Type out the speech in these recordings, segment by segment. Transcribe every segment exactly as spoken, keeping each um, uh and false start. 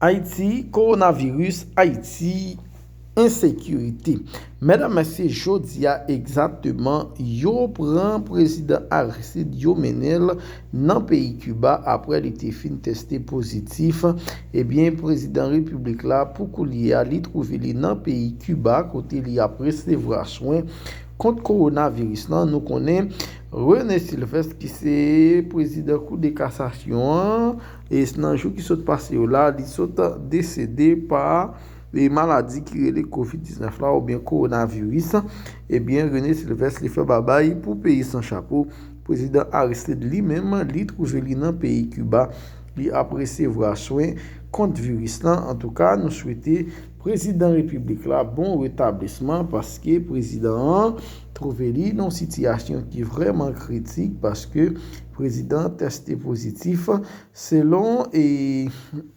Ayiti, kowonaviris, Ayiti, ensekirite. Medam, mesye, jodi a egzakteman, yo pran prezidan Aristide, yo mennen l nan peyi Kiba apre li te fin teste pozitif. Ebyen, prezidan repiblik la, pou koulye a, li twouve li nan peyi Kiba, kote li ap resevwa swen kont kowonaviris lan. Nou konnen René Sylvestre, ki se prezidan Kou de Kasasyon an, e nan jou ki sot pase yo la, li sot desede pa e maladi ki rele kovid diznèf la oubyen kowonaviris. Ebyen, René Sylvestre, li fè babay pou peyi san chapo. Prezidan Aristide li menm, li twouve li nan peyi Kiba. Li ap resevwa swen kont viris lan. Antouka, nou swete prezidan repiblik la bon retablisman, paske prezidan an twouve li nan yon sitiyasyon ki vrèman kritik, paske prezidan an teste pozitif. Selon e,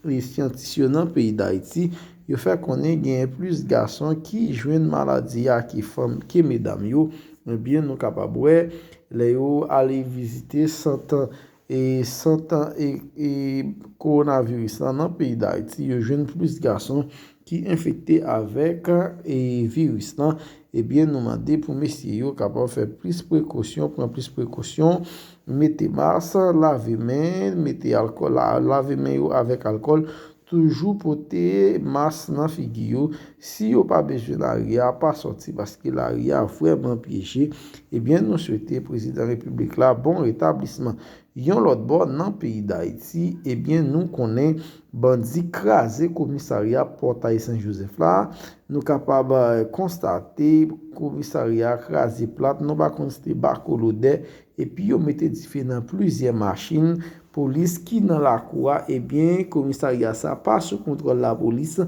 e syantis yo nan peyi Dayiti, yo fè konnen genyen plis gason ki jwenn maladi a ke fanm, ke medam yo. Ebyen, nou kapab wè, lè yo ale vizite sant, e, sant, e, e, kowonaviris lan nan peyi Dayiti, yo jwenn plis gason ki enfekte avèk, e, viris lan. Ebyen, nou mande pou mesye yo kapab fè plis prekosyon, pran plis prekosyon, mete mas, lave men, mete alkòl, la, lave men yo avèk alkòl, toujou pote mas nan figi yo. Si yo pa bezwen lari a, pa sòti, paske lari a vrèman pyeje. Ebyen, nou swete prezidan repiblik la bon retablisman. Yon lòt bò, nan peyi Dayiti, ebyen, nou konnen bandi kraze komisarya Pòtay Sen Jozèf la. Nou kapab, eh, konstate komisarya a kraze plat, nou pa konn si te bakolodè, epi yo mete dife nan plizyè machin polis ki nan lakou a. Ebyen, komisarya sa pa sou kontwòl lapolis,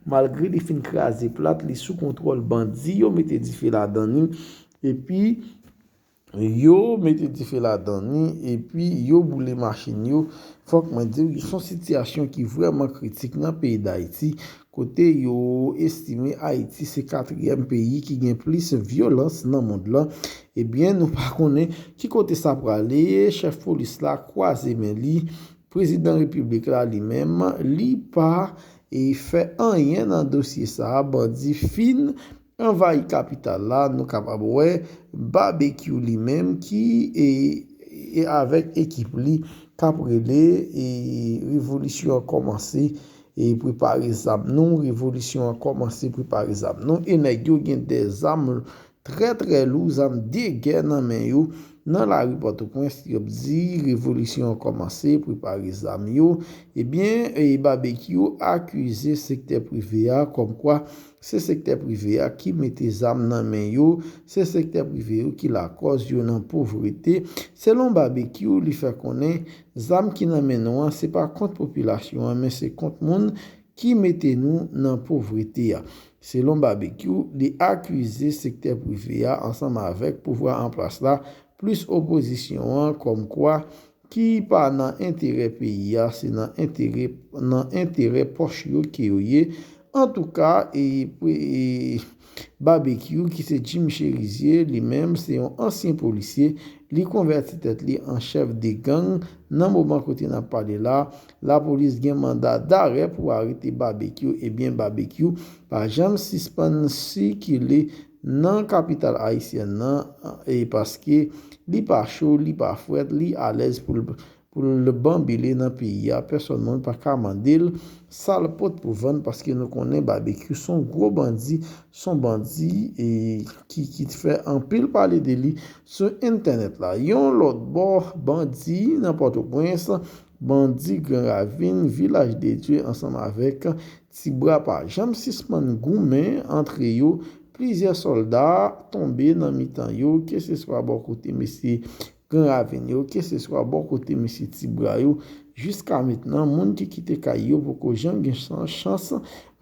malgre li fin kraze plat, li sou kontwòl bandi, yo mete dife ladan li, epi yo mete dife ladan li, epi yo boule machin yo. Fòk mwen di w, se yon sitiyasyon ki vrèman kritik nan peyi Dayiti, kote yo estime Ayiti se katriyèm peyi ki gen plis vyolans nan mond lan. Ebyen, nou pa konnen ki kote sa prale. Chèf polis la kwaze men li. Prezidan repiblik la li menm, li pa, e, fè anyen nan dosye sa a. Bandi fin anvayi kapital la. Nou kapab wè Babekyou li menm ki, e, e avèk ekip li k ap rele, e, revolisyon an kòmanse, e prepare zam nou, revolisyon an kòmanse, prepare zam nou. E nèg yo gen de zam trè, trè lou, zam de gè nan men yo. Nan lari Pòtoprens, y ap di revolisyon an kòmanse, prepare zam yo. Ebyen, e, Babekyou akize sektè prive a kòmkwa se sektè prive a ki mete zam nan men yo, se sektè prive yo ki lakòz yo nan povrete. Selon Babekyou, li fè konnen zam ki nan men nou an, se pa kont popilasyon an, men se kont moun ki mete nou nan povrete a. Selon Babekyou, li akize sektè prive a ansanm avèk pouvwa an plas la, plis opozisyon an, kòmkwa ki pa nan enterè peyi a, se nan enterè, nan enterè pòch yo ke yo ye. Antouka, e, e, Babekyou, ki se Jim Cherizier, li menm, se yon ansyen polisye, li konvèti tèt li an chèf de gang. Nan moman kote n ap pale la, lapolis gen manda darè pou arete Babekyou. Ebyen, Babekyou pa janm sispann sikile nan kapital ayisyèn nan, e paske li pa cho, li pa frèt, li alèz pou l, pou l banbile nan peyi a. Pèsòn moun pa ka mande l sa l pot pou vann, paske nou konnen Babekyou se yon gwo bandi, se yon bandi, e, ki, ki fè anpil pale de li sou entènèt la. Yon lòt bò, bandi nan Pòtoprens, bandi Gran Ravin, Vilaj de Dye ansanm avèk Tibra pa janm sispann goumen antre yo. Plizyè sòlda tonbe nan mitan yo, keseswa bò kote mesye Gran Ravin yo, keseswa bò kote mesye Tibra yo. Jiska mentnan, moun ki kite kay yo poko janm gen chan-, chans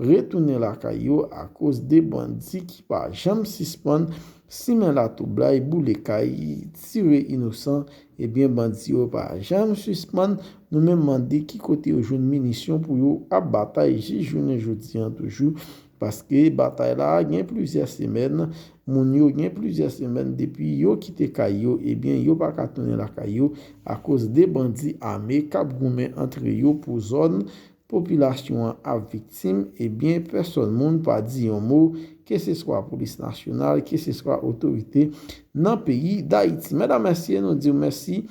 retounen lakay yo akoz de bandi ki pa janm sispann simen latwoublay, boule kay, tire inosan. Ebyen, bandi yo pa janm sispann. Nou menm mande ki kote yo jwenn minisyon pou yo ap batay jis jounen jodi an toujou. Paske batay la gen plizyè semèn, moun yo gen plizyè semèn depi yo kite kay yo, ebyen, yo pa ka tounen lakay yo akoz de bandi ame k ap goumen antre yo pou zòn popilasyon an ap viktim, ebyen, pèsòn moun pa di yon mo, keseswa polis nasyonal, keseswa otorite nan peyi Dayiti. Medam, mesye, nou di w mèsi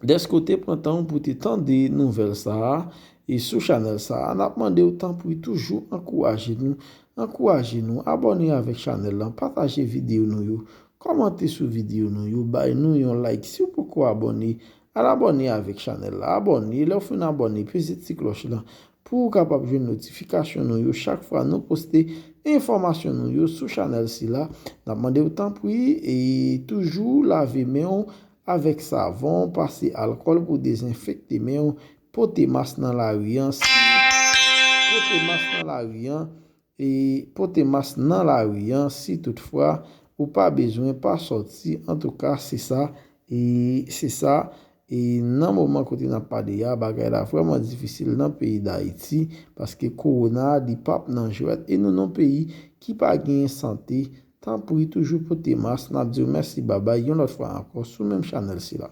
dèske w te pran tan w pou te tande nouvèl sa a, e sou chanèl sa a, n ap mande w tanpri toujou ankouraje nou, ankouraje nou, abòne avèk chanèl lan, pataje videyo nou yo, kòmante sou videyo nou yo, bay nou yon like. Si w poko abòne, al abòne avèk chanèl la, abòne, lè w fin abòne, peze ti klòch lan pou w kapab jwenn notifikasyon nou yo chak fwa nou poste enfòmasyon nou yo sou chanèl sila. N ap mande w tanpri, e toujou lave men w avèk savon, pase alkòl pou dezenfekte men w, pote mas nan lari an, si, pote mas nan lari an, e pote mas nan lari an si toutfwa ou pa bezwen pa sòti. Antouka, se sa, e se sa, e nan moman kote n ap pale a, bagay la vrèman difisil nan peyi Dayiti, paske kowona a, li p ap nan jwèt, e nou nan peyi ki pa genyen sante. Tanpri, toujou pote mas. N ap di w mèsi, babay, yon lòt fwa ankò, sou menm chanèl sila.